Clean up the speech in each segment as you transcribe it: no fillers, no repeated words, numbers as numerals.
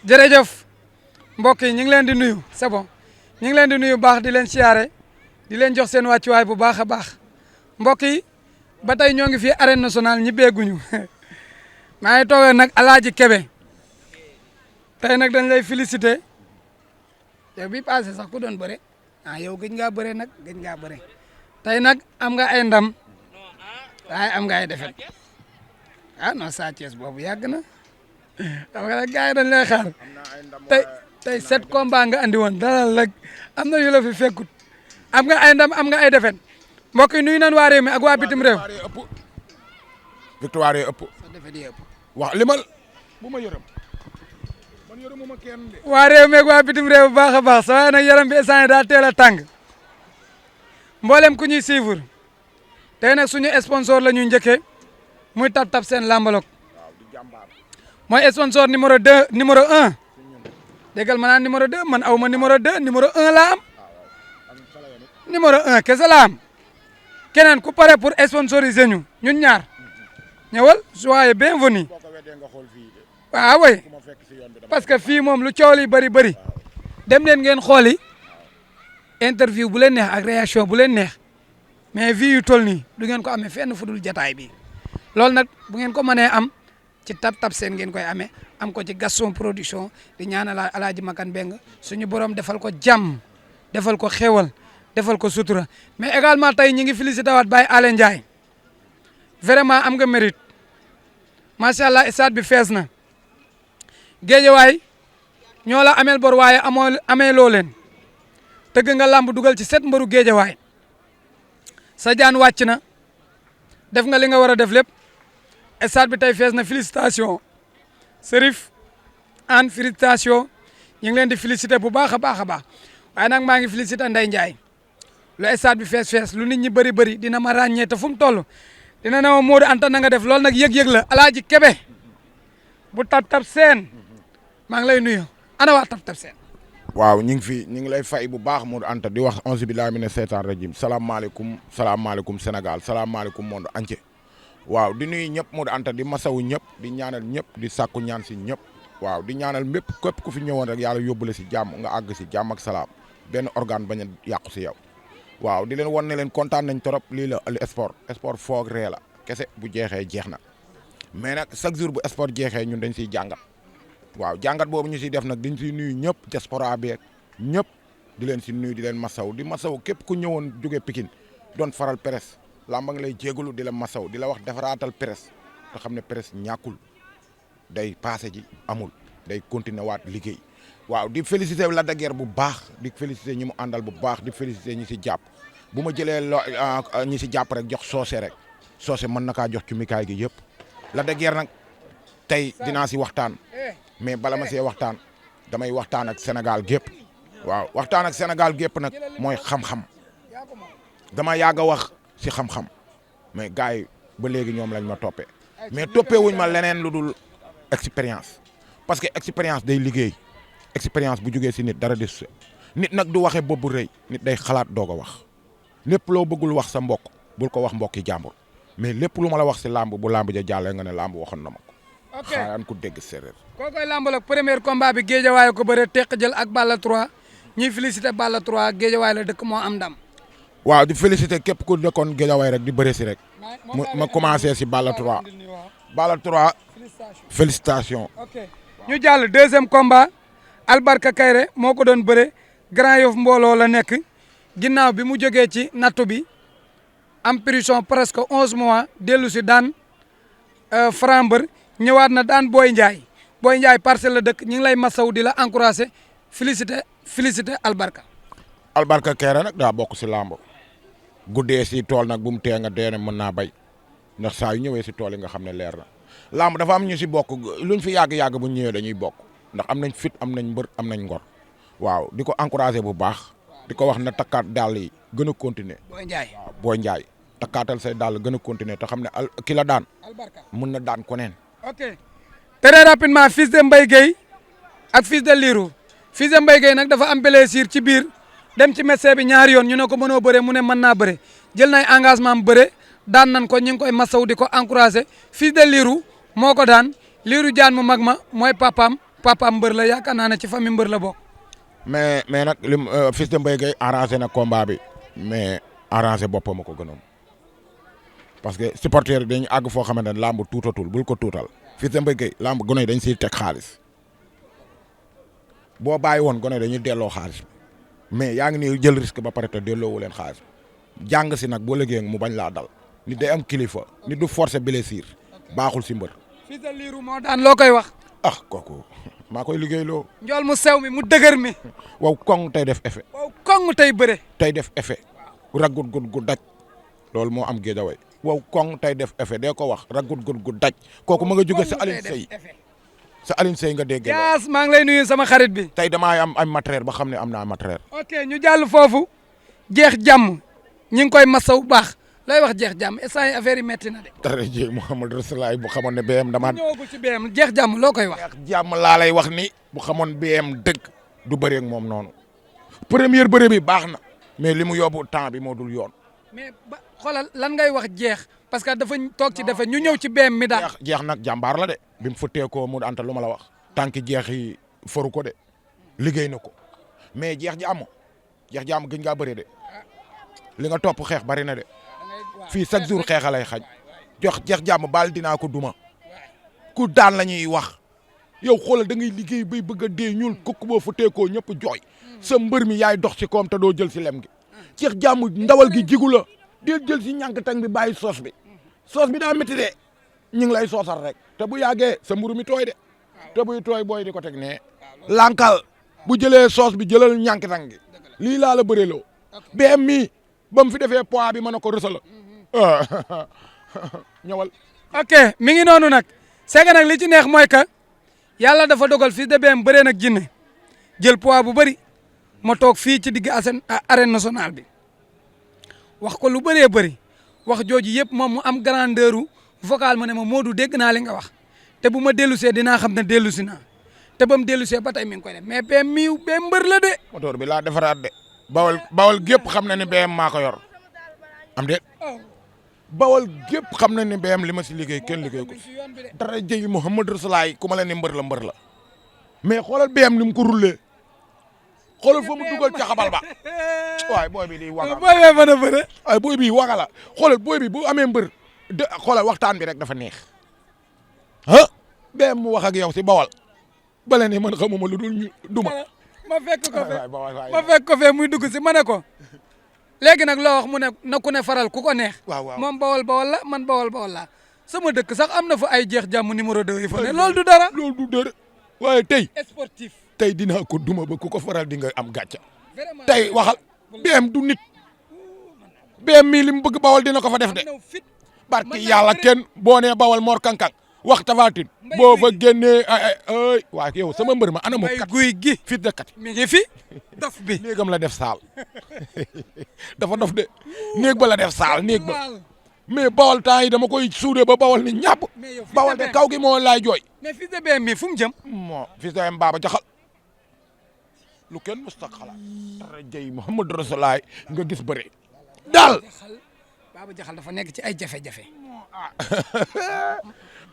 jërëjëf mbokk yi ñu ngi leen di nuyu c'est bon ñu ngi leen di nuyu baax di leen siyaare di leen jox seen wàccuwaay bu baax a baax mbokk yi ba tey ñoo ngi fii arène nationale ñi beeguñu maa ngi toogee nag Alaaji Kebe tey nag dañ lay féliciter yow bi passé sax ku doon bëre yow gëj ngaa bëre nag gëj ngaa bëre tey nag am nga ay ndam waaye am nga ay defet non Sa Thiès boobu yàgg na xam nga nag gars yi dañ lay xaar tey 7 combats nga andi woon dalal rek am na yu la fi fekkut am nga ay ndam am nga ay defet mbokk yi nuyu nañ waa réew mi ak waa bitim réew. victoire yi ëpp. sa defet yi ëpp. wax limal bu ma yërëm man yërëmuma kenn de. waa réew mi ak waa bitim réew bu baax a baax sa waaye nag yaram bi instant daa teel a tàng mboolem ku ñuy suivre tey nag suñu sponsor la ñuy njëkkee muy Tab Seen Lambalok mooy sponsor numéro 2 numéro 1 déggal ma naan numéro 2 man aw ma numéro 2 numéro 1 laa am numéro 1 kese laa am keneen ku pare pour sponsoriser ñu ñun ñaar ñëwal soyez bienvenue waaw way parce que fii moom lu coow li bëri bëri dem leen ngeen xooli interview bu leen neex ak réaction bu leen neex mais vie yu toll nii du ngeen ko amee fenn fu dul jataay bi loolu nag bu ngeen ko mënee am ci Tab Seen ngeen koy amee am ko ci Gaston Production di ñaanal Alaaji Makan Beng suñu borom defal ko jàmm defal ko xéwal defal ko sutura mais également tey ñi ngi félicité waat Baye Alé Ndiaye vraiment am nga mérite macha allah stade bi fees na géejewaay ñoo la ameel bor waaye amee loo leen tëgg nga làmb dugal ci 7 mbëru géejewaay sa jaan wàcc na def nga li nga war a def lépp stade bi tey fees na félicitation Serif an félicitation ñu ngi leen di félicité bu baax a baax a baax waaye nag maa ngi félicité Ndeye Ndiaye lu stade bi fees lu nit ñi bëri dina ma ràññee te fu mu toll dina ne ma Modou Anta na nga def loolu nag yëg-yëg la Alaaji Kebe bu Tab Seen maa ngi lay nuyu ana waa Tab Seen. waaw ñu ngi lay fay bu baax Modou Anta di wax onze billahi mina seytaan rajim salaamaaleykum Sénégal salaamaaleykum monde entier waaw di nuyu ñëpp Modou Anta di masawu ñëpp di ñaanal ñëpp di sàkku ñaan si ñëpp waaw di ñaanal mépp képp ku fi ñëwoon rek yàlla yóbbule si jàmm nga àgg si jàmm ak salaam benn organe bañ a yàqu si yow waaw di leen wan ne leen kontaan nañ trop lii la sport foog ree la kese bu jeexee jeex na mais nag chaque jour bu sport jeexee ñun dañ siy jàngat waaw jàngat boobu ñu siy def nag dañ siy nuyu ñëpp diaspora bi ñëpp di leen si nuyu di leen masaw di masaw képp ku ñëwoon jóge Pikine doon faral presse lamba nga lay jégalu di la masaw di la wax defaraatal presse nga xam ne presse ñàkkul day passé ji amul day continuer waat liggéey waaw di féliciter Lac de Guiers bu baax di féliciter ñi mu àndal bu baax di féliciter ñi si jàpp bu ma jëlee ñi si jàpp rek jox soose rek soose mën na kaa jox ci mikaay gi yëpp Lac de Guiers nag tey dinaa si waxtaan mais bala ma see waxtaan damay waxtaan ak Sénégal gépp waaw waxtaan ak Sénégal gépp nag mooy xam-xam dama yàgg a wax si xam-xam mais gars yi ba léegi ñoom lañ ma toppee mais toppee wuñ ma leneen lu dul expérience parce que expérience day liggéey expérience bu jógee si nit dara des nit nag du waxee boobu rëy nit day xalaat doog a wax lépp loo bëggul wax sa mbokk bul ko wax mbokki jàmbur mais lépp lu ma la wax si làmb bu làmb ja jàllee nga ne làmb waxoon na ma ko. ok xaaraan ku dégg séeréer. koo koy làmbal ak premier combat bi Géejawaay ko bëre teq jël ak Balla 3 ñuy félicité Balla 3 Géejawaay la dëkk moo am ndam. waaw di félicité képp ku dëkkoon Géejawaay rek di bëre si rek. ma commencé si Balla 3. Balla 3 félicitation. ok ñu jàll deuxième combat Albarka Kayre moo ko doon bëre Grand Yoff mbooloo la nekk ginnaaw bi mu jógee ci nattu bi am prison presque 11 mois dellu si daan Frambeur ñëwaat na daan Boy Ndiaye Parcelles la dëkk ñu ngi lay masaw di la encouragé félicité Albarka. Albarka Kayre nag daa bokk si làmb guddee si tool nag bu mu tee nga dee ne mën naa bay ndax saa yu ñëwee si tool yi nga xam ne leer na làmb dafa am ñu si bokk luñ fi yàgg-yàgg bu ñëwee dañuy bokk ndax am nañ fit am nañ mbër am nañ ngor waaw di ko encouragé bu baax di ko wax na takkaat dàll yi gën a continuer. Boy Ndiaye takkaatal say dàll gën a continuer te xam ne ki la daan mun na daan koneen. ok très rapidement fils de Mbaye Gueye ak fils de Lirou fils de Mbaye Gueye nag dafa am blessure ci biir dem ci médecin bi ñaari yoon ñu ne ko mënoo bëre mu ne mën naa bëre jël nay engagement am bëre daan nan ko ñu ngi koy masaw di ko encouragé fils de Lirou moo ko daan Lirou Diane mu mag ma mooy papaam papa mbër la yaakaar naa ne ci famille mbër la bokk. mais nag lim Fils de Mbaye Gueye arrangé na combat bi mais arrangé boppam a ko gënoon parce que supporter yi dañu àgg foo xamante ne làmb tuutatul bul ko tuutal Fils de Mbaye Gueye làmb gone yi dañ siy teg xaalis boo bàyyi woon gone dañuy delloo xaalis mais yaa ngi nii jël risque ba pare te delloowu leen xaalis jàng si nag boo liggéey mu bañ laa dal nit day am kilifa nit du forcer blessure baaxul si mbër. Fils de Lirou moo daan loo koy wax. ah kooku maa koy liggéey loo. njool mu sew mi mu dëgër mi. waaw koŋ tey def effet. waaw koŋ tey bëre. tey def effet. ragut gu daj loolu moo am géejaway. waaw koŋ tey def effet dee ko wax ragut gu daj. kooku ma nga jóge sa Alioune Seye sa Alioune Seye nga déggee. Dias maa ngi lay nuyu sama xarit bi. tey damaa am matériel ba xam ne am naa matériel. ok ñu jàll foofu jeex jàmm ñi ngi koy masaw bu baax lay wax jeex jàmm instant yi affaire yi metti na de. dara ji Mouhamadou Rasulaay bu xamoon ne BM damaa. ñëwagul ci BM jeex jàmm loo koy wax. jeex jàmm laa lay wax ni bu xamoon BM dëgg du bëree ak moom noonu première bëre bi baax na mais li mu yóbbu temps bi moo dul yoon. mais ba xoolal lan ngay wax jeex parce que dafa toog ci defe ñu ñëw ci BM mi daal. jeex nag jàmbaar la de bi mu fëttee ko mu anta lu ma la wax tànki jeex yi foru ko de liggéey na ko mais jeex jàmm gëj ngaa bëree de li nga topp xeex bari na de fii chaque jour xeexa lay xaj jeex jàmm baal dinaa ko duma ku daan la ñuy wax yow xoolal da ngay liggéey bay bëgg a dee ñuul kooku boo fëttee ko ñëpp jooy sa mbër mi yaay dox ci koom te doo jël si lem gi jeex jàmm ndawal gi jigu la deel jël si ñànk tang bi bàyyi soos bi daa métti de ñu ngi lay soosal rek te bu yàggee sa mburu mi tooy de te buy tooy booy di ko teg ne lankal bu jëlee soos bi jëlal ñànk tang gi lii laa la bëreloo BM mi ba mu fi defee poids bi mën na ko rësala ñëwal. ok mi ngi noonu nag c'est que nag li ci neex mooy que yàlla dafa dogal Fils de BM bëree nag jinne jël poids bu bëri ma toog fii ci digg arène nationale bi wax ko lu bëree bëri wax jooju yëpp moom mu am grandeur vocal ma ne ma Modou dégg naa li nga wax te bu ma dellusee dinaa xam ne dellusi naa te ba mu dellusee ba tey mi ngi koy def mais BM mii BM mbër la de. moteur bi laa defaraat de. bawal gépp xam na ni BM maa ko yor am de bawal gépp xam na ni BM li ma si liggéey kenn liggéey ko dara jëy Mouhamadou Rasulaay ku ma la ni mbër la mais xoolal BM ni mu ko roulee xoolal fa mu dugal ca xabal ba waaye booy bi di waga booy bee mën a bëre waaye booy bi waga la xoolal booy bi bu amee mbër de xoolal waxtaan bi rek dafa neex ah BM mu wax ak yow si bawal bale ne man xamuma lu dul ñu duma ma fekk ko fee muy dugg si ma ne ko léegi nag loo wax mu ne na ku ne faral ku ko neex. waaw moom bawal la man bawal la sama dëkk sax am na fa ay jeex jàmm numéro 2 yi fa ne loolu du dara. waaye tey. sportif. tey dinaa ko duma ba ku ko faral di nga am gàcca. tey waxal BM du nit. BM mii li mu bëgg bawal dina ko fa def de. barki yàlla kenn boo nee bawal Mor Kankang wax Tafatin boo fa génnee ay waa yow sama mbër ma ana mu kat guy gi fit de kat mi ngi fi dof bi néegam la def saal dafa dof de néeg ba la def saal néeg ba mais bawal temps yi dama koy suude ba bawal ni ñàpp bawal de kaw gi moo laay jooy mais Fils de BM mi fu mu jëm moo Fils de BM Baba Jaxal lu kenn mës ta xalaat dara jëy Mouhamadou Rasulaay nga gis bëre daal Baba Jaxal dafa nekk ci ay jafe-jafe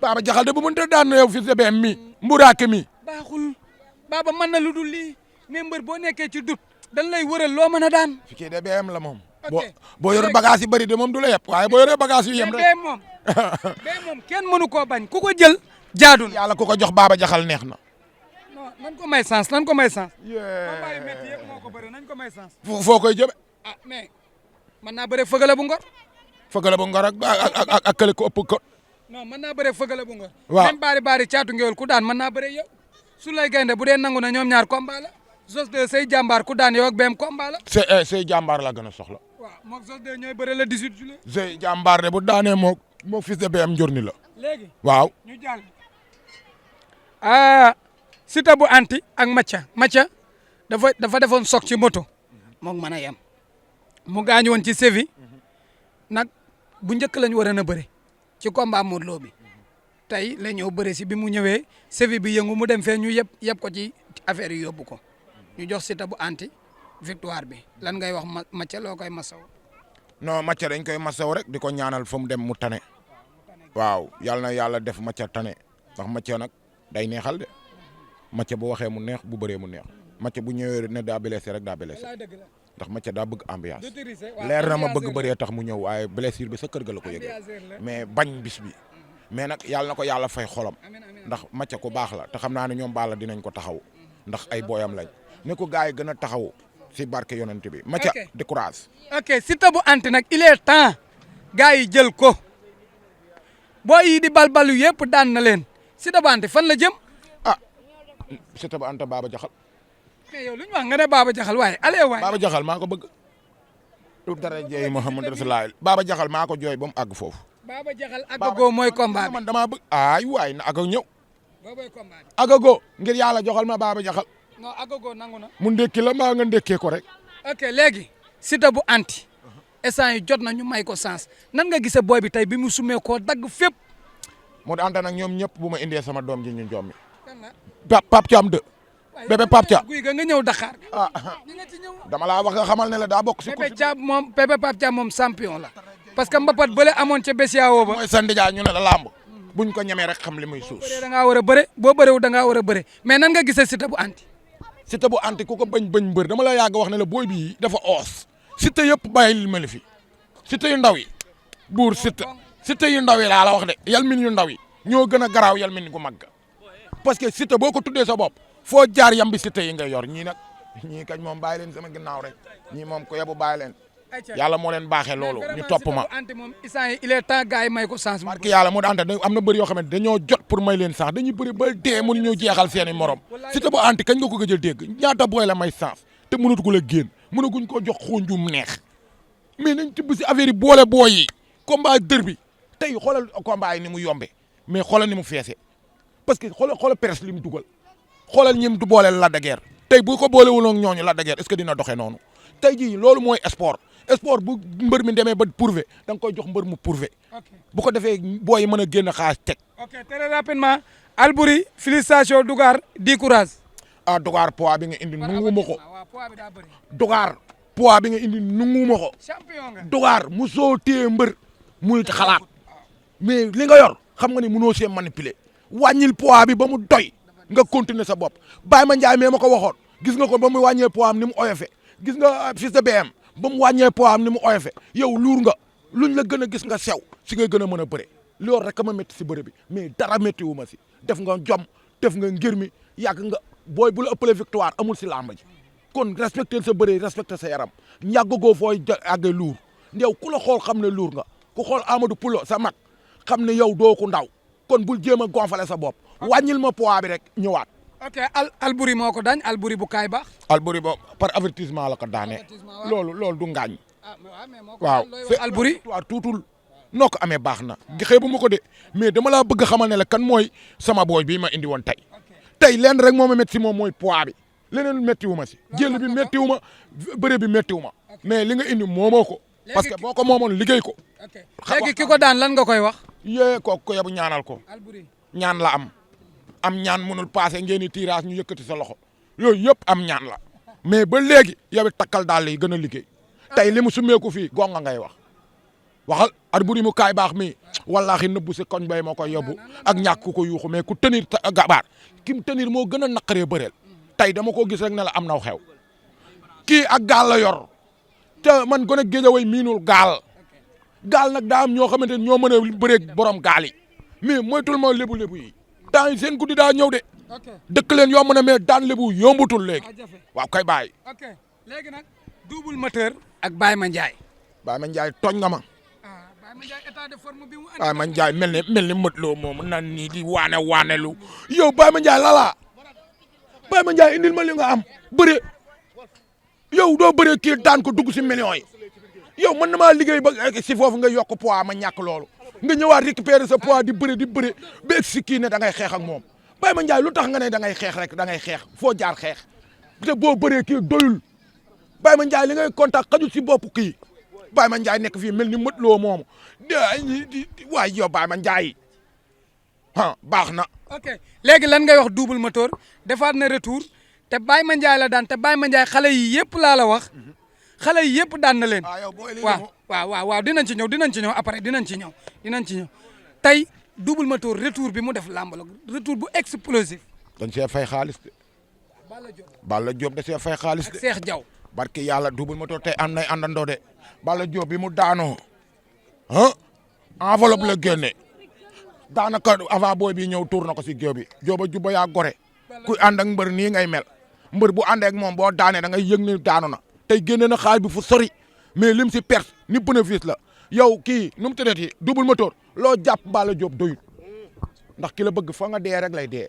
Baba Jaxal de bu mënta daan yow Fils de BM mi mburaake mi baaxul Baba mën na lu dul lii mais mbër boo nekkee ci dut dañ lay wëral loo mën a daan fi kii de BM la moom boo yor bagage yi bëri de moom du la yëpp waaye boo yoree bagage yu yem rek BM moom kenn mënu koo bañ ku ko jël jaadu na yàlla ku ko jox Baba Jaxal neex na non nan ko may sens nan ko may sens combat yu métti yëpp moo ko bëri nañ ko may sens foo koy jëme ah mais mën naa bëre fëgala bu ngor fëgala bu ngor ak kële ko ëpp ko non mën naa bëre fëgala bu ngor waaw même baari caatu ngewel ku daan mën naa bëre yow su lay gaynde bu dee nangu na ñoom ñaar combat la Zoss 2 say jàmbaar ku daan yow ak BM combat la say jàmbaar la gën a soxla waaw moog Zoss 2 ñooy bëre le 18 juillet say jàmbaar de bu daanee moog Fils de BM njorni la léegi waaw ñu jàll Siteu bu anti ak Macha dafa defoon soog ci moto moog mën a yem mu gaañu woon ci sévi nag bu njëkk lañ waroon a bëre ci combat Modou Lo bi tey la ñëw bëre si bi mu ñëwee sévi bi yëngu mu dem fee ñu yëpp ko ci affaire yi yóbbu ko ñu jox Siteu bu anti victoire bi lan ngay wax Macha loo koy masaw non Macha dañ koy masaw rek di ko ñaanal fu mu dem mu tane waaw yàlla na yàlla def Macha tane ndax Macha nag day neexal de Mathia bu waxee mu neex bu bëree mu neex Mathia bu ñëwee ne daa blessé rek daa blessé ndax Mathia daa bëgg ambiance leer na ma bëgg bëree tax mu ñëw waaye blessure bi sa kër ga la ko yëgee mais bañ bis bi mais nag yàlla na ko yàlla fay xolam ndax Mathia ku baax la te xam naa ne ñoom Balla dinañ ko taxaw ndax ay booyam lañ ne ko gars yi gën a taxaw si barke yonent bi Mathia décourage. ok Siteu bu anti nag il est temps gars yi jël ko booy yi di balbalu yëpp daan na leen Siteu bu anti fan la jëm. Siteu bu anta Baba Jaxal. mais yow lu ñu wax nga ne Baba Jaxal waaye allez waay. Baba Jaxal maa ko bëgg. lu dara jeey Muhammad Rasulullah Baba Jaxal maa ko jooy ba mu àgg foofu. Baba Jaxal Agago mooy combat bi man damaa bëgg ay waay na Agago ñëw. boobooy combat bi. Agago ngir yàlla joxal ma Baba Jaxal. non Agago nangu na. mu ndekki la maa nga ndekkee ko rek. ok léegi Siteu bu anti instant yi jot na ñu may ko sens nan nga gisee booy bi tey bi mu sumee koo dagg fépp. mu di anta nag ñoom ñëpp bu ma indee sama doom ji ñu jommi. Pape Thiam 2. bébé Pape Thiam guy ga nga ñëw Dakar. dama laa wax nga xamal ne la daa bokk si. bébé Pape Thiam moom champion la. parce que mbapat bële amoon ca Bessiawo ba. mooy sandi jaa ñu ne la lamb buñ ko ñemee rek xam li muy suus. da ngaa war a bëre boo bëreewu da ngaa war a bëre mais nan nga gisee Siteu bu anti. Siteu bu anti ku ko bañ mbër dama la yàgg wax ne la booy bii dafa oos. Siteu yëpp bàyyi li ma la fi. Siteu yu ndaw yi. buur Siteu yu ndaw yi laa la wax de yalmin yu ndaw yi ñoo gën a garaaw yalmin gu mag parce que Siteu boo ko tuddee sa bopp foo jaar yambi Siteu yi ngay yor ñii nag ñii kañ moom bàyyi leen sama ginnaaw rek ñii moom ku yebu bàyyi leen yàlla moo leen baaxee loolu ñu topp ma. moom instant yi il est temps gars yi may ko chance. parce que yàlla moo daan am na bëri yoo xam ne dañoo jot pour may leen chance dañuy bëri ba dee mënu ñoo jeexal seeni morom Siteu bu anti kañ nga ko gëj a dégg ñaata booy la may chance te mënatu ko la génn mënaguñ ko jox xunjum neex mais nañ tibb si affaire yi boole booy yi combat dër bi tey xoolal combat yi ni mu yombe mais xoolal ni mu feese parce que xoolal presse li mu dugal xoolal ñim du booleel Lac de Guiers tey bu ko boolewul ak ñooñu Lac de Guiers est-ce que dina doxee noonu tey jii loolu mooy sport bu mbër mi demee ba prouvé da nga koy jox mbër mu prouvé bu ko defee booy mën a génn xaas teg. ok très rapidement Albouri félicitations Dougar di courage. Dougar poids bi nga indi nunguma ko Dougar poids bi nga indi nunguma ko Dougar mu soo téye mbër muy xalaat mais li nga yor xam nga ni mënoo see manipuler wàññil poids bi ba mu doy nga continuer sa bopp Baye Ma Ndiaye mee ma ko waxoon gis nga ko ba mu wàññee poids am ni mu oyofe gis nga fils de BM ba mu wàññee poids am ni mu oyofe yow luur nga luñ la gën a gis nga sew si nga gën a mën a bëre loolu rek ma métti si bëre bi mais dara métti wu ma si def nga jom def nga ngir mi yàgg nga booy bu la ëppalee victoire amul si làmb ji kon respecté sa bëre respecté sa yaram ñàggagoo fooy àggee luur ndew ku la xool xam ne luur nga ku xool Amadou Poulo sa mag xam ne yow doo ko ndaw kon bul jéem a gonfale sa bopp wàññil ma poids bi rek ñëwaat. ok Albouri moo ko daañ Albouri bu kaay baax. Albouri ba par avertissement la ko daanee. loolu du ngaañ. waaw Albouri waaw tuutul noo ko amee baax na xeebu ma ko de mais dama laa bëgg xamal ne la kan mooy sama booy bii ma indi woon tey lenn rek moo ma métti si moom mooy poids bi leneen métti wu ma si jël bi métti wu ma bëre bi métti wu ma mais li nga indi moomoo ko parce que boo ko moomoon liggéey ko. léegi ki ko daan lan nga koy wax. yee kooku ko yabu ñaanal ko ñaan la am ñaan mënul passé ngeen di tirage ñu yëkkati sa loxo yooyu yëpp am ñaan la mais ba léegi yow it takkal daal yi gën a liggéey tey li mu sumeeku fii gonga ngay waxal Albouri mu kaay baax mi wallaahi nëbbu si koñ bay moo koy yóbbu ak ñàkk ko yuuxu mais ku tenir gabaar kim tenir moo gën a naqaree bëreel tey dama ko gis rek ne la am naw xew kii ak gaal la yor te man gone Géejawaay miinul gaal nag daa am ñoo xamante ne ñoo mën a bëreeg borom gaal yi mais moytul ma lébu yi temps yi seen guddi daa ñëw de dëkk leen yomb na mais daan lébu yombutul léegi waaw kay bàyyi. ok léegi nag double moteur ak Baye Ma Ndiaye. Baye Ma Ndiaye tooñ nga ma. Baye Ma Ndiaye état de forme bi mu andi. Baye Ma Ndiaye mel ni mëtloo moom nan nii di waanelu yow Baye Ma Ndiaye lala Baye Ma Ndiaye indil ma li nga am bëre yow doo bëre kii daan ko dugg si millions yi yow mën na maa liggéey ba si foofu nga yokk poids ma ñàkk loolu nga ñëwaat récupérer sa poids di bëre ba egg si kii ne da ngay xeex ak moom Baye Ma Ndiaye lu tax nga ne da ngay xeex rek da ngay xeex foo jaar xeex te boo bëree kii doyul Baye Ma Ndiaye li ngay contact xajul si bopp kii Baye Ma Ndiaye nekk fii mel ni mëtloo moomu waay yow Baye Ma Ndiaye baax na. ok léegi lan ngay wax double moteur defaat na retour te Baye Ma Ndiaye la daan te Baye Ma Ndiaye xale yi yëpp laa la wax xale yi yëpp daan na leen. waaw dinañ ci ñëw après dinañ ci ñëw tey double moteur retour bi mu def làmb la retour bu explosif. dañ see fay xaalis de. Balla Diop da see fay xaalis de. ak Cheikh Diaw. barki yàlla Double Moteur tey ànd nay àndandoo de. Balla Diop bi mu daanoo ah enveloppe la génne daanaka avant booy bi ñëw tuur na ko si géew bi Jóoba jubba yaa gore kuy ànd ak mbër nii ngay mel mbër bu àndee ak moom boo daanee da ngay yëg ne daanu na tey génne na xaalis bi fu sori mais lim si perte ni bénéfice la yow kii nu mu tëddee Double Moteur loo jàpp Balla Diop doyul ndax ki la bëgg fa nga dee rek lay dee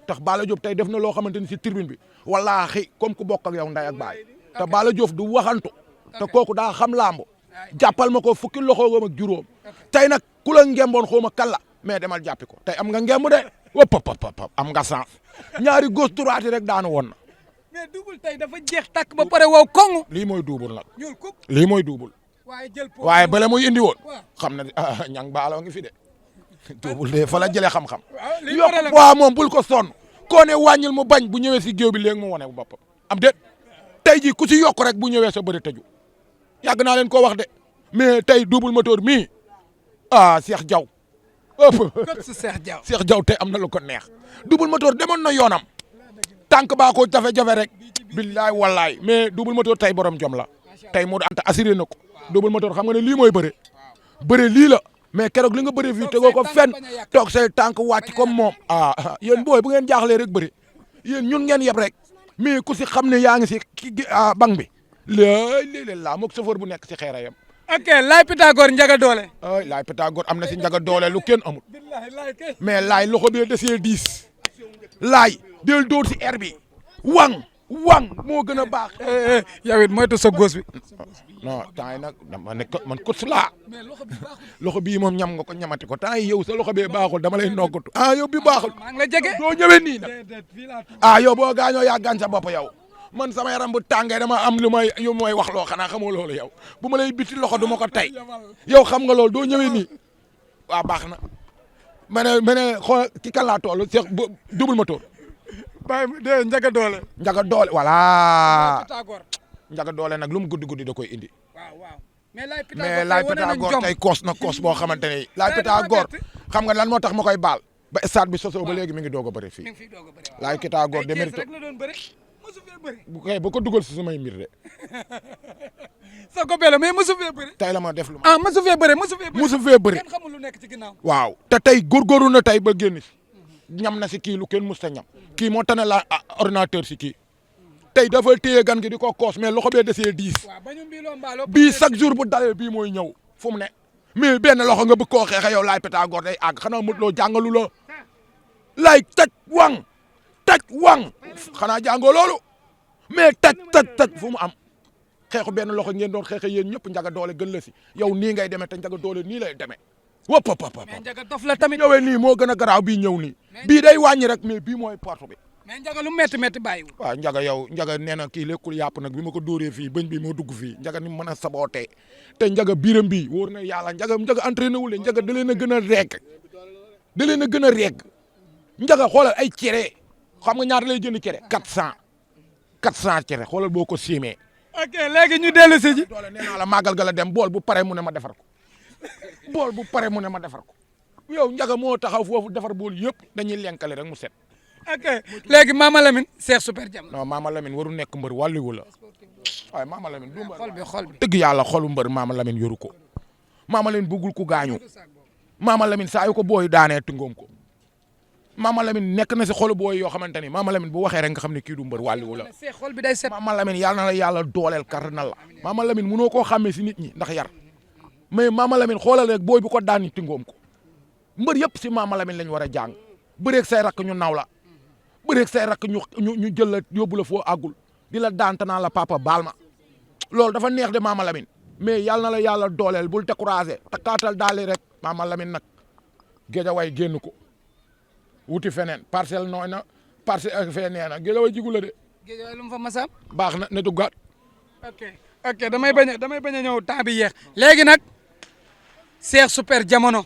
tax Balla Diop tey def na loo xamante ni si tribune bi wallaahi comme ku bokk ak yow nday ak baay te Balla Diop du waxantu te kooku daa xam lamb jàppal ma ko fukki loxoom ak juróom tey nag ku la ngemboon xaw ma kalla mais demal jàppi ko tey am nga ngemb de wëpp am nga sens ñaari gauche droite rek daanu woon na. mais Double tey dafa jeex takk ba pare wow koŋŋ. lii mooy Double nag. ñuul kuk lii mooy Double. waaye bala muy indi woon. xam na ñang baalo ngi fi de. Double de fa la jëlee xam-xam. yokk waaw moom bul ko sonn. koo ne wàññil mu bañ bu ñëwee si géew bi léegi mu wane bu boppam am déet tey jii ku si yokk rek bu ñëwee sa bëri tëju yàgg naa leen ko wax de mais tey Double Moteur mii Cheikh Diaw kot su Cheikh Diaw. Cheikh Diaw tey am na lu ko neex Double Moteur demoon na yoonam tànk baa ko jafe-jafe rek billaay wallaay mais Double Moteur tey borom jom la tey moo anta assuré na ko Double Moteur xam nga ne lii mooy bëre lii la mais keroog li nga bëre fii tegoo ko fenn toog say tànk wàcc comme moom yéen booy bu ngeen jaaxlee rek bëri yéen ñun ngeen yeb rek mais ku si xam ne yaa ngi si bank bi laa moog chauffeur bu nekk si xeera yam ok Laye Pythagore Ndiaga Dollé. ay Laye Pythagore am na si Ndiaga Dollé lu kenn amul mais Laye loxo bee desee 10 Laye del dóor si air bi wang moo gën a baax. yow it moytu sa góos bi. non temps yi nag dama ne man coach laa loxo bii moom ñam nga ko ñamati ko temps yi yow sa loxo bee baaxul dama lay noggatu. yow bi baaxul. maa ngi la jege doo ñëwee nii nag. yow boo gaañoo yaa gaañ sa bopp yow man sama yaram bu tàngee dama am lu may wax loo xanaa xamoo loolu yow bu ma lay biti loxo du ma ko tey yow xam nga loolu doo ñëwee nii baax na ma ne xool ki kan laa toll Cheikh Double Moteur. de Ndiaga Dollé. Ndiaga Dollé voilà. Ndiaga Dollé nag lu mu guddi da koy indi. waaw mais Laye Pythagore tey koos na koos boo xamante ne Laye Pythagore xam nga lan moo tax ma koy baal ba stade bi sosoo ba léegi mi ngi doog a bëri fii. Laye Pythagore de mérite bu ko dugal si sumay mbir de. soo ko beela mais mosu fee bëri. tey la ma def lu ma. mosu fee bëri. kenn xamul lu nekk ci ginnaaw. waaw te tey góorgóorlu na tey ba génn si. ñam na si kii lu kenn musta ñam. kii moo tane la ordinateur si kii. tey dafa téye gan gi di ko koos mais loxo bee desee 10. bii chaque jour bu dalee bii mooy ñëw fu mu ne. mais benn loxo nga bëgg koo xeexe yow Laye Pythagore day àgg xanaa mut loo jàngalu la. lay taj wang xanaa jàngoo loolu mais taj fu mu am xeexu benn loxo ngeen doon xeexe yéen ñëpp Ndiaga Dollé gën la si yow nii ngay demee te Ndiaga Dollé nii lay demee wop mais Ndiaga dof la tamit ñëwee nii moo gën a garaaw bii ñëw nii bii day wàññi rek mais bii mooy porte bi mais Ndiaga lu métti bàyyiwul waaw Ndiaga nee na kii lekkul yàpp nag bi ma ko dóoree fii bëñ bi moo dugg fii Ndiaga ni mën a sabootee te Ndiaga biiram bii wóor na yàlla Ndiaga entraîné wul de Ndiaga da leen a gën a reeg Ndiaga xoolal ay cere xam nga ñaata lay jënd cere 400 cere xoolal boo ko siimee. ok léegi ñu dellu si ji. doole nee naa la màggal ga la dem bool bu pare mu ne ma defar ko yow Ndiaga moo taxaw foofu defar bool yëpp dañuy lenkale rek mu set. ok léegi Mama Lamine Cheikh Super Diamono. non Mama Lamine waru nekk mbër wàlliwu la waaye Mama Lamine du mbër. xol bi dëgg yàlla xolu mbër Mama Lamine yoru ko Mama Lamine bëggul ku gaañu Mama Lamine saa yu ko booy daanee tungoom ko. Mama Lamine nekk na si xolu booy yoo xamante ni Mama Lamine bu waxee rek nga xam ne kii du mbër wàlliwu la xol bi day set Mama Lamine yàlla na la yàlla dooleel kàttanal la Mama Lamine mënoo koo xàmmee si nit ñi ndax yar mais Mama Lamine xoolal rek booy bu ko daan ni tingoom ko mbër yëpp si Mama Lamine lañ war a jàng bëreeg say rakk ñu naw la bëreeg say rakk ñu jël la yóbbu la foo àggul di la daan te naan la papa baal ma loolu dafa neex de Mama Lamine mais yàlla na la yàlla dooleel bul découragé takkaatal daali rek Mama Lamine nag Géejawaay génn ko wuti feneen parcelle nooy na parcelle ak fee nee na Géejawaay jigu la de. Géejawaay lu mu fa masam. baax na ne duggaat. ok damay bañ a ñëw temps bi yeex léegi nag Cheikh Super Diamono.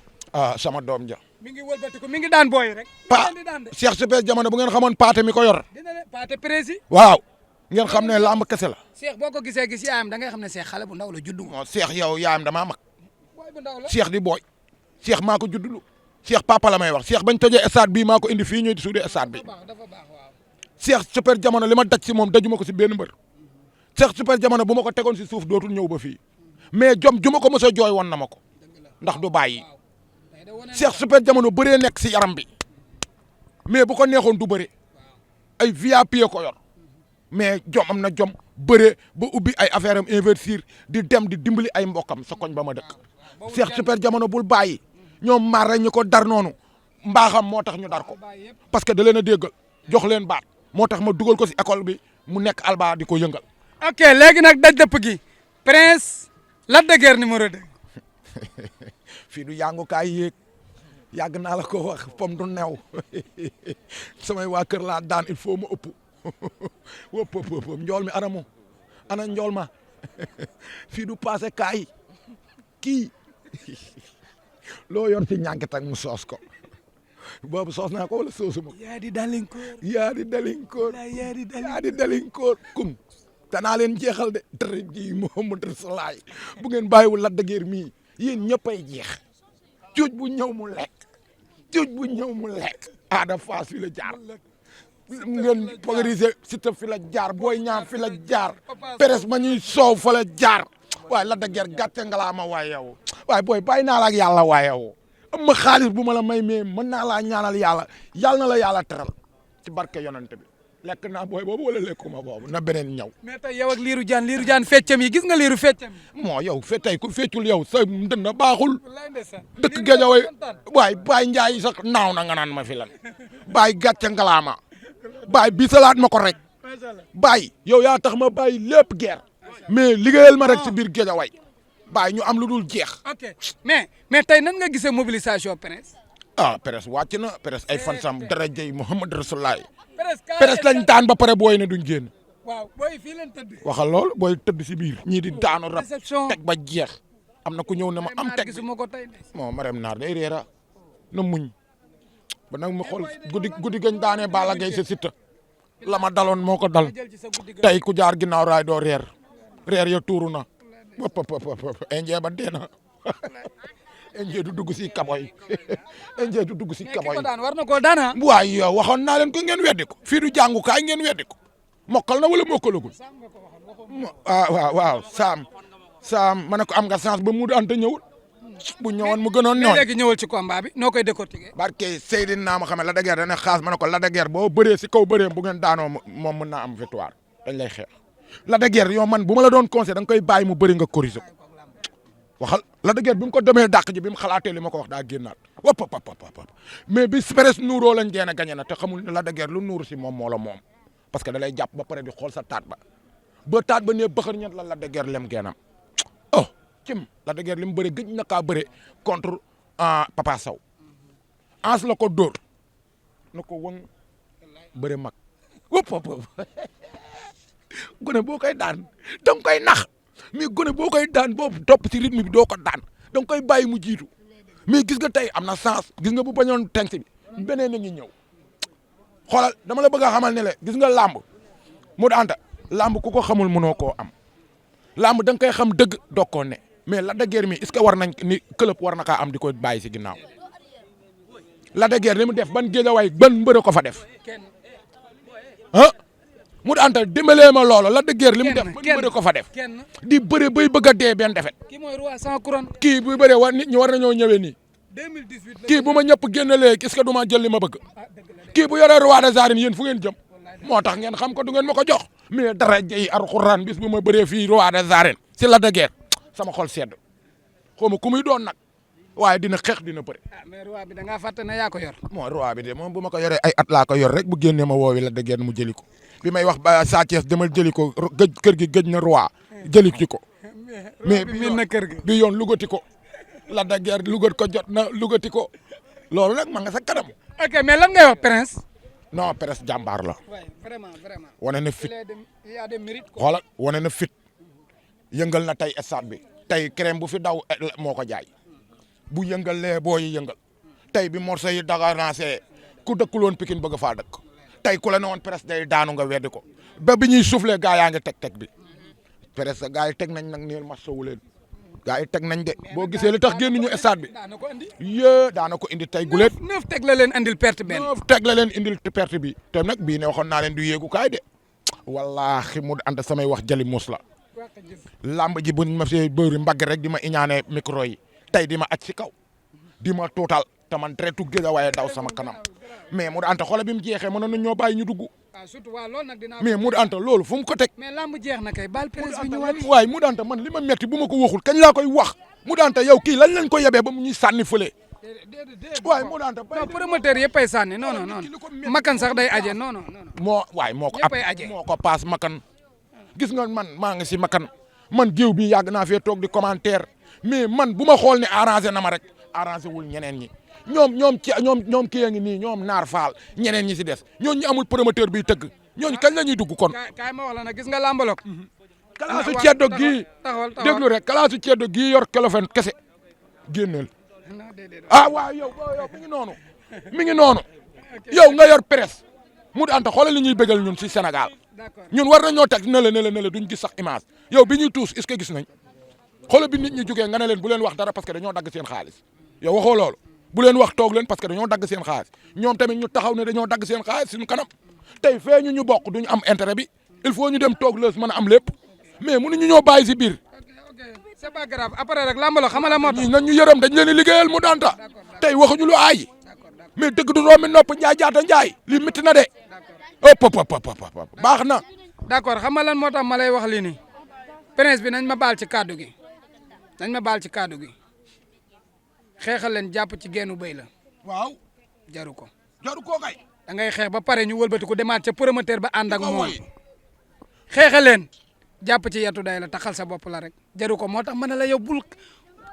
sama doom ja. mi ngi wëlbati ko mi ngi daan booy rek. Cheikh Super Diamono bu ngeen xamoon paate mi ko yor. dina ne paate prési. waaw ngeen xam ne lamb kese la. Cheikh boo ko gisee gis yaayam da ngay xam ne Cheikh xale bu ndaw la juddu. Cheikh yow yaayam damaa mag. booy bu ndaw la Cheikh di booy. Cheikh maa ko juddulu Cheikh papa la may wax Cheikh bañ tojee stade bii maa ko indi fii ñuy di suudee stade bi Cheikh super jamono li ma daj si moom dajuma ko si benn mbër Cheikh super jamono bu ma ko tegoon si suuf dootul ñëw ba fii mais jom ju ma ko mos a jooy woon na ma ko ndax du bàyyi Cheikh super jamono bëree nekk si yaram bi mais bu ko neexoon du bëre ay VIP ko yor mais jom am na jom bëre ba ubbi ay affaire am investir di dem di dimbali ay mbokkam sa koñ ba ma dëkk Cheikh super jamono bul bàyyi ñoom maar rek ñu ko dar noonu mbaaxam moo tax ñu dar ko parce que da leen a déggal jox leen baat moo tax ma dugal ko si école bi mu nekk Alba di ko yëngal. ok léegi nag daj dëpp gi Prince Lac de Guiers numéro 2. fii du yàngukaay yéeg yàgg naa la ko wax pom du new samay waa kër laa daan il faut ma ëpp wëpp njool mi ana mu ana njool ma fii du passé kaay kii loo yor ci ñànkit ak mu soos ko boobu soos naa ko wala soosuma ko. yaa di dalinkoor yaa di dalinkoor kum danaa leen jeexal de dara ji Muhammad Rasulaay bu ngeen bàyyiwul Lac de Guiers mii yéen ñëppay jeex cuuj bu ñëw mu lekk Ada Fass fi la jaar ngeen pogariser Siteu fi la jaar Boy Niang fi la jaar Peres ma ñuy soow fa la jaar waaye Lac de Guiers gàcce ngalaama waaye yow waaye booy bàyyi naa la ak yàlla waaye yow am ma xaalis bu ma la may mais mën naa laa ñaanal yàlla na la yàlla teral ci barke yonent bi lekk naa booy boobu wala lekkuma boobu na beneen ñëw. mais tey yow ak Lirou Diane feccam yi gis nga Lirou feccam yi. moo yow tey ku feccul yow sa ndënd baaxul dëkk Géejawaay waay Baye Ndiaye sax naaw na nga naan ma fi lan Baye gàcce ngalaama Baye bisalaat ma ko rek Baye yow yaa tax ma bàyyi lépp guerre mais liggéeyal ma rek si biir Géejawaay Baye ñu am lu dul jeex. ok mais tey nan nga gisee mobilisation Prince. Prince wàcc na Prince ay fansam darajay Muhammad Rasulaay Prince lañ daan ba pare booy ne duñ génn. waaw booy fii leen tëdd. waxal lool booy tëdd si biir. ñii di daanu rab teg ba jeex. am na ku ñëw ne ma am teg moo Marème Naar day réera na muñ ba nag mu xool guddi gañ daanee Balla Gaye sa Siteu la ma daloon moo ko dal tey ku jaar ginnaaw raay doo reer ya tuuru na indien ba dee na indien du dugg si kaboy indien du dugg si kaboy war na koo daan waaye yow waxoon naa leen ko ngeen weddi ko fii du jàngukaay ngeen weddi ko mokkal na wala mokkalagul waaw saam ma ne ko am nga chance ba mu anta ñëwul bu ñëwoon mu gënoon ñooñ léegi ñëwal ci combat bi noo koy décortiquer barke Seydina ma xam ne Lac de Guiers dana xaas ma ne ko Lac de Guiers boo bëree si kaw bëree bu ngeen daanoo moom mën naa am victoire dañ lay xeex Lac de Guiers yow man bu ma la doon conseil da nga koy bàyyi mu bëri nga corriger ko waxal Lac de Guiers bi mu ko demee dàq ji bi mu xalaatee li ma ko wax daa génnaat wop mais bi Prince nuuroo lañ deen a gañe na te xamul ne Lac de Guiers lu nuuru si moom moo la moom parce que da lay jàpp ba pare di xool sa taat ba taat ba nee bëxër ñett la Lac de Guiers lem geenam oh cim Lac de Guiers li mu bëre gëj na kaa bëre contre Papa Sow ans la ko dóor na ko wëng bëre mag wop gone boo koy daan da nga koy nax mais gone boo koy daan boobu topp si rythme bi doo ko daan da nga koy bàyyi mu jiitu mais gis nga tey am na sens gis nga bu bañoon tenk bi beneen na ngi ñëw xoolal dama la bëgg a xamal ne le gis nga làmb mu anta làmb ku ko xamul mënoo koo am làmb da nga koy xam dëgg doog koo ne mais Lac de Guiers mi est-ce que war nañ ni club war na kaa am di ko bàyyi si ginnaaw Lac de Guiers li mu def ban Géejawaay ban mbër ko fa def mu anta dimbalee ma loolu Lac de Guiers li mu def ban mbër ko fa def di bëre bay bëgg a dee benn defet kii mooy roi sans couronne kii bu bëree war nit ñi war nañoo ñëwee nii 2018 kii bu ma ñëpp génnalee est-ce que du ma jël li ma bëgg kii bu yoree roi des arènes yéen fu ngeen jëm moo tax ngeen xam ko du ngeen ma ko jox mais dara jëy Alxuraan bis bu ma bëree fii roi des arènes si Lac de Guiers sama xol sedd xaw ma ku muy doon nag waaye dina xeex dina bëri. mais roi bi da ngaa fàtte ne yaa ko yor. moo roi bi de moom bu ma ko yoree ay at laa ko yor rek bu génnee ma woowi Lac de Guiers mu jëli ko bi may wax ba Sa Thiès demal jëli ko kër gi gëj na roi jëli ci ko. mais bi yoon lugati ko Lac de Guiers lugat ko jot na lugati ko loolu nag ma nga sa kanam. ok mais lan ngay wax Prince. non Prince jàmbaar la. vraiment. wane na fit il a des mérites quoi. xoolal wane na fit yëngal na tey stade bi tey crème bu fi daw moo ko jaay bu yëngalee booy yëngal tey bi morceau yi daganaasee ku dëkkul woon Pikine bëgg faa dëkk tey ku la ne woon Prince day daanu nga weddi ko ba bi ñuy soufflé gaa yaa ngi teg bi Prince gaa yi teg nañ nag neel masawu leen gaa yi teg nañ de boo gisee li tax génnuñu stade bi daana ko andi daana ko indi tey gulet. 9 teg la leen andil perte benn. 9 teg la leen indil perte bi te nag bii ne waxoon naa leen du yéegu kaay de wallaahi mu ànd samay wax jali mus la lamb ji buñ ma see bëri mbagg rek di ma iñaane micro yi tey di ma aj si kaw di ma tuutal te man deretu géej waaye daw sama kanam mais mu anta xoolal bi mu jeexee mënoon nañ ñoo bàyyi ñu dugg. surtout waaw loolu nag dinaa. mais mu anta loolu fu mu ko teg. mais lamb jeex na kay bal presse bi ñu wàcc. waaye mu anta man li ma metti bu ma ko waxul kañ laa koy wax mu anta yow kii lañ lañ ko yebee ba mu ñuy sànni fële. waaye mu anta non promoteur yëpp ay sànni non non non makan sax day aje non non non. moo ko ab moo ko paas makan gis nga man maa ngi si makan man géew bi yàgg naa fee toog di commentaire mais man bu ma xool ne arrangé na ma rek arrangé wul ñeneen ñi ñoom kii a ngi nii ñoom naar faal ñeneen ñi si des ñooñu ñu amul promoteur biy tëgg ñooñu kañ la ñuy dugg kon. kaay ma wax la nag gis nga lambalok. kalaasu ceddo gii déglu rek kalaasu ceddo gii yor kelofeen kese génneel. waaw yow mi ngi noonu yow nga yor presse mu anta xoolal li ñuy bégal ñun si Sénégal ñun war nañoo teg ne la duñ gis sax image yow bi ñuy tuus est-ce que gis nañ xoolal bi nit ñi jógee nga ne leen bu leen wax dara parce que dañoo dagg seen xaalis yow waxoo loolu bu leen wax toog leen parce que dañoo dagg seen xaalis ñoom tamit ñu taxaw ne dañoo dagg seen xaalis suñu kanam tey fee ñu bokk duñu am intérêt bi il faut ñu dem toog leus mën a am lépp mais mënuñu ñoo bàyyi si biir. c'est pas grave après rek lambalok xam la moo tax. ñii nañ ñu yërëm dañ leen di liggéeyal mu danta tey waxuñu lu aay mais dëgg du doomi nopp njaay jaata njaay li métti na de baax na. d'accord xam nga lan moo tax ma lay wax lii nii presse bi nañ ma baal ci kaddu gi xeexal leen jàpp ci geenu béy la. waaw jaru ko kay. da ngay xeex ba pare ñu wëlbati ko demaat ca promoteur ba ànd ak moom xeexal leen jàpp ci yetu day la taxal sa bopp la rek jaru ko moo tax ma ne la yow bul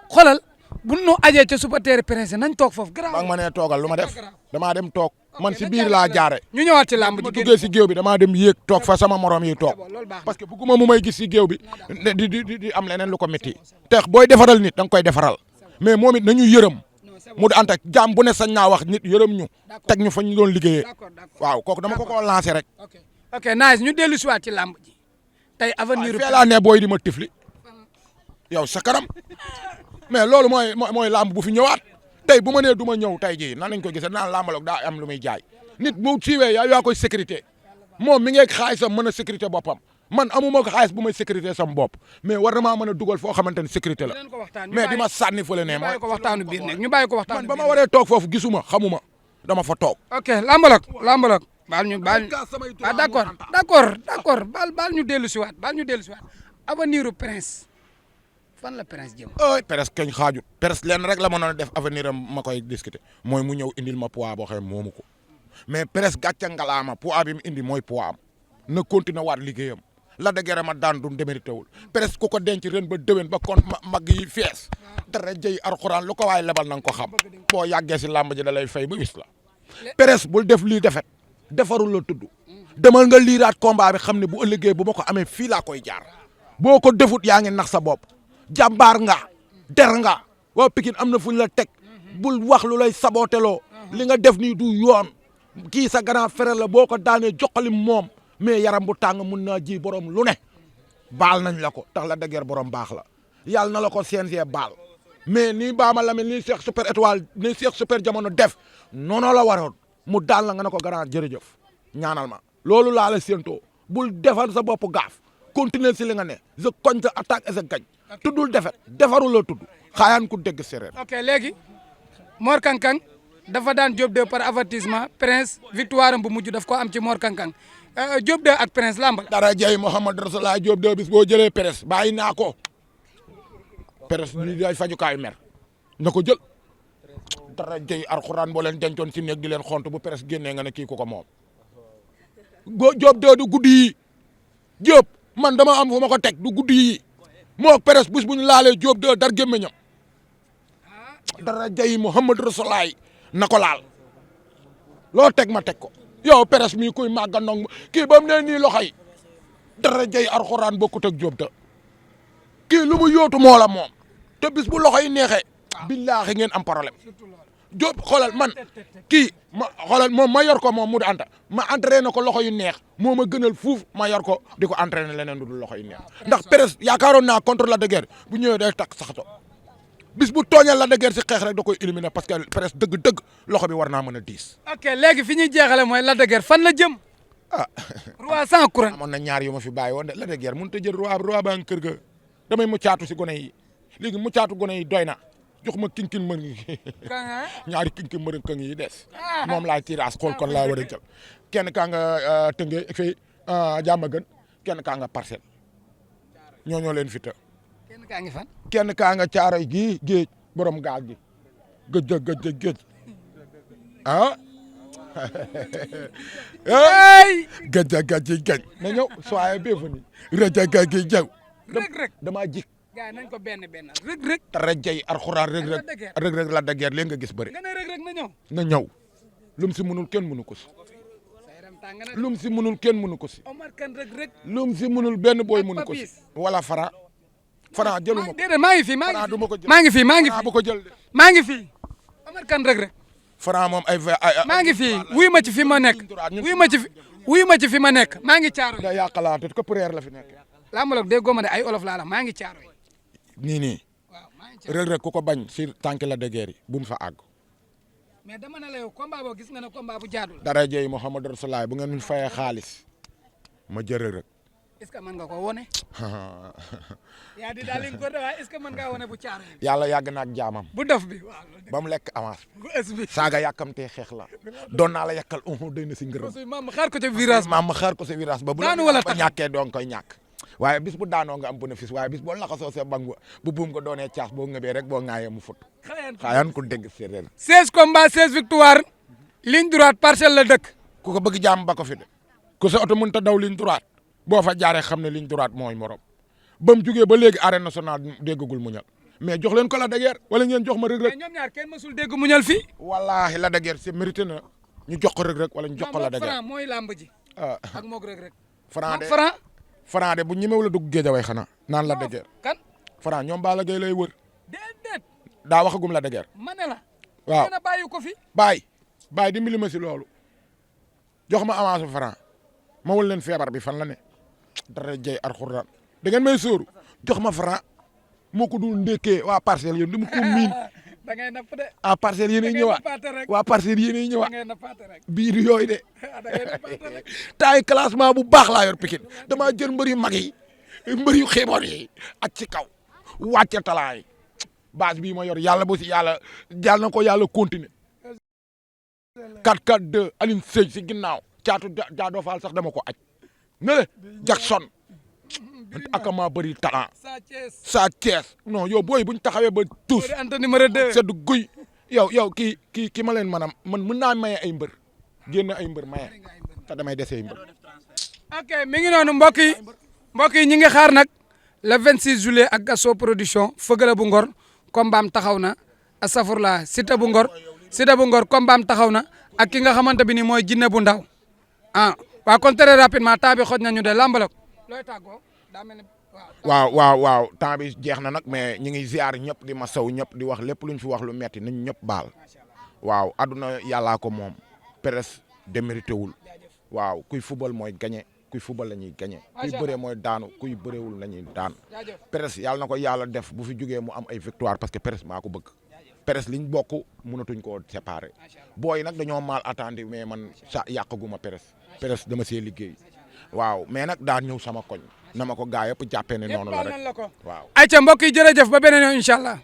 xoolal bu nu ajee ca supporter presse nañ toog foofu. ba nga ma nee toogal lu ma def damaa dem toog man si biir laa jaare ñu ñëwaat ci làmb ji duggee si géew bi damaa dem yéeg toog fa sama morom yi toog parce que bugguma mu may gis si géew bi di am leneen lu ko métti te booy defaral nit da nga koy defaral mais moom it nañu yërëm mu di anta jaam bu ne sañ naa wax nit yërëm ñu teg ñu fa ñu doon liggéeyee waaw kooku dama ko lancé rek. ok nice ñu dellu si waat ci làmb ji tey avenir fee laa ne booy di ma tifli yow sa kanam mais loolu mooy làmb bu fi ñëwaat tey bu ma nee du ma ñëw tey jii nan lañ ko gisee naan làmbaloog daa am lu muy jaay nit bu siiwee yaa koy sécurité moom mi ngeeg xaalisam mën a sécurité boppam man amuma ko xaalis bu may sécurité sam bopp mais war na maa mën a dugal foo xamante ne sécurité la mais di ma sànni fële ne mooy ñu bàyyi ko waxtaanu man ba ma waree toog foofu gisuma xamuma dama fa toog. ok làmbaloog baal ñu d'accord baal ñu dellu si waat avenir u Prince fan la Prince jëm. Prince kañ xaajut Prince lenn rek la mënoon a def avenir am ma koy discuter mooy mu ñëw indil ma poids boo xam ne moomu ko mais Prince gàcce ngalaama poids bi mu indi mooy poids am na continuer waat liggéeyam la dëgëra ma daan du démérité wul Prince ku ko denc ren ba déwén ba kon mag yi fees dara jëy alxuraan lu ko waaye lebal na nga ko xam boo yàggee si làmb ji da lay fay ba wis la Prince bul def lii defet defarul la tudd demal nga liiraat combat bi xam ne bu ëllëgee bu ma ko amee fii laa koy jaar boo ko defut yaa ngi nax sa bopp jàmbaar nga der nga waa Pikine am na fu ñu la teg bul wax lu lay sabooteloo li nga def nii du yoon kii sa grand frère la boo ko daanee joxali moom mais yaram bu tàng mun naa ji borom lu ne baal nañ la ko tax la dëgër borom baax la yàlla na la ko CNG baal mais nii Baama Lamine nii Cheikh Super Étoile nii Cheikh Super Jamono def noonu la waroon mu daal la nga ne ko grand jërëjëf ñaanal ma loolu laa la séentoo bul defal sa bopp gaaf continuer si li nga ne je cogne sa attaque et je gagne tuddul defet defarul la tudd xaayaan ku dégg séeréer. ok léegi Mor Kang Kang dafa daan Diop 2 par avertissement Prince victoire am bu mujj daf ko am ci Mor Kang Kang Diop 2 ak Prince lamb. dara jëy Mouhamed Rasulullah Diop 2 bis boo jëlee Prince bàyyi naa ko Prince li day fajukaayu mer na ko jël dara jëy alxuraan boo leen dencoon si néeg di leen xont bu Prince génnee nga ne kii ko moom. Diop 2 du guddi yi Diop man dama am fu ma ko teg du guddi yi moo Prince bés bu ñu laalee Diop 2 dar gémmeñam dara jëy Mouhamed Rasulullah na ko laal loo teg ma teg ko yow Prince mii kuy màgga ndong kii ba mu ne nii loxo yi dara jëy alxuraan bokkut ak Diop 2 kii lu mu yóotu moo la moom te bis bu loxo yi neexee billaahi ngeen am problème Diop xoolal man kii ma xoolal moom ma yor ko moom Modou Anta ma entraîné ko loxo yu neex moo ma gënal fuuf ma yor ko di ko entraîné leneen du dul loxo yu neex ndax Pérez yaakaaroon naa contre Lac de Guiers bu ñëwee day takk saxato bis bu tooñal Lac de Guiers si xeex rek da koy éliminer parce que Pérez dëgg-dëgg loxo bi war naa mën a diis. ok léegi fi ñuy jeexale mooy Lac de Guiers fan la jëm. ah roi sans couronne. amoon na ñaar yu ma fi bàyyi woon de Lac de Guiers mënut a jël roi baa ngi kër ga damay muccaatu si gone yi léegi muccaatu gone yi doy na jox ma kinkin mër ngi ñaari kinkin mër këng yi des moom laay tirage xool kon laa war a jël kenn kaa nga tëngee fii jàmm gën kenn kaa nga parcelle ñoo leen fi të kenn kaa ngi fan. kenn kaa nga caaroy gii géej borom gaal gi géej ah géej na ñëw soyez bienvenue rajo gi jaw damaa jik gaa nañ ko benn rëg tarajay alxuraan rëg Lac de Guiers léegi nga gis bëri nga ne rëg na ñëw na ñëw lum si mënul kenn mënu ko si lum si mënul kenn mënu ko si Omar Kane rëg lum si mënul benn booy mënu ko si wala Fara jëluma ko déedéet maa ngi fi maa ngi fi Omar Kane rëg Fara moom ay maa ngi fi wuyu ma ci fi ma nekk wuyu ma ci fi ma nekk maa ngi caaro da yàqalaate ko préère la fi nekk lambalog dégg goma de ay olof laa la maa ngi caaro nii Reug ku ko bañ si tànk Lac de Guiers yi bu mu fa àgg. mais dama ne la yow combat boo gis nga ne combat bu jaadul. dara jëy Mouhamadou Rasulaay bu ngeen fayee xaalis ma jël Reug. est-ce que mën nga ko wone. yaa di daal di ko waaye est-ce que mën ngaa wone bu caaro yi. yàlla yàgg na ak jaamam. bu dof bi waaw. ba mu lekk avance. bu ës bi saaga yàkkamtee xeex la. doon naa la yàkkal doy na si ngërëm. maam xaar ko ca virage. maam xaar ko sa virage ba. daanu wala tax bu la ñàkkee doon koy ñàkk. waaye bis bu daanoo nga am bénéfice waaye bis boo laxasoo sa bang bu buum nga doonee caas boo ngëbee rek boo ŋaayee mu fut. xayaan ku dégg séeréer. 16 combats 16 victoires. ligne droite parcelle la dëkk. ku ko bëgg jàmm ba ko fi de. ku sa oto mënut a daw ligne droite boo fa jaaree xam ne ligne droite mooy morom ba mu jugee ba léegi arène nationale déggagul muñal mais jox leen ko Lac de Guiers wala ngeen jox ma Reug Reug. mais ñoom ñaar kenn mësul dégg muñal fii. wallaahi Lac de Guiers c'est mérité na ñu jox ko Reug Reug wala ñu jox ko Lac de Guiers. Franc mooy làmb ji. ak moog Reug Reug. Franc de bu ñemewul a dugg géejaway xanaa naan Lac de Guiers. kan Franc ñoom Balla Gaye lay wër. déedéet. daa waxagum Lac de Guiers. ma ne la. waaw nee na bàyyi ko fi. bàyyi dimbali ma si loolu jox ma avance Franc ma wul leen feebar bi fan la ne dara jëy alxuraan da ngeen may sóoru jox ma Franc moo ko dul ndékkee waa parcelle yéen dama ko miin. da ngay napp de. parcelle yéen ay ñëwaat waa parcelle yéen ay ñëwaat biir yooyu de taay classement bu baax laa yor Pikine damaa jël mbër yu mag yi mbër yu xeeboon yi ak ci kaw wàcce talaa yi base bii ma yor yàlla bu si yàlla na ko yàlla continuer 4-4-2 Alioune Seye si ginnaaw caatu jaadoo faal sax dama ko aj ne Jackson akama bëri talent Sa Thiès non yow booy buñ taxawee ba tous sedd guy yow kii ma leen man mën naa maye ay mbër génn ay mbër maye te damay dese ay mbër. ok mi ngi noonu mbokk yi ñi ngi xaar nag le 26 juillet ak Gaston production Feugeula bu Ngor kombaam taxaw na astafurlah Siteu bu Ngor kombaam taxaw na ak ki nga xamante bi ni mooy Jinne bu ndaw waa kon très rapidement temps bi xoj nañu de lambalok looy tàggoo daa mel ni waaw temps bi jeex na nag mais ñu ngi ziar ñëpp di ma saw ñëpp di wax lépp luñ fi wax lu metti nañ ñëpp baal waaw aduna yàllaa ko moom presse démérité wul waaw kuy football mooy gagné kuy football la ñuy gagné kuy bëree mooy daanu kuy bëreewul la ñuy daan presse yàlla na ko yàlla def bu fi jugee mu am ay victoire parce que presse maa ko bëgg presse liñ bokk mënatuñ koo séparer booy nag dañoo mal attendu mais man yàqaguma presse dama see liggéey waaw mais nag daan ñëw sama koñ na ma ko gaa yëpp jàppee ne noonu la rek waaw. ayca mbokk yi jërëjëf ba beneen yoon incha allah.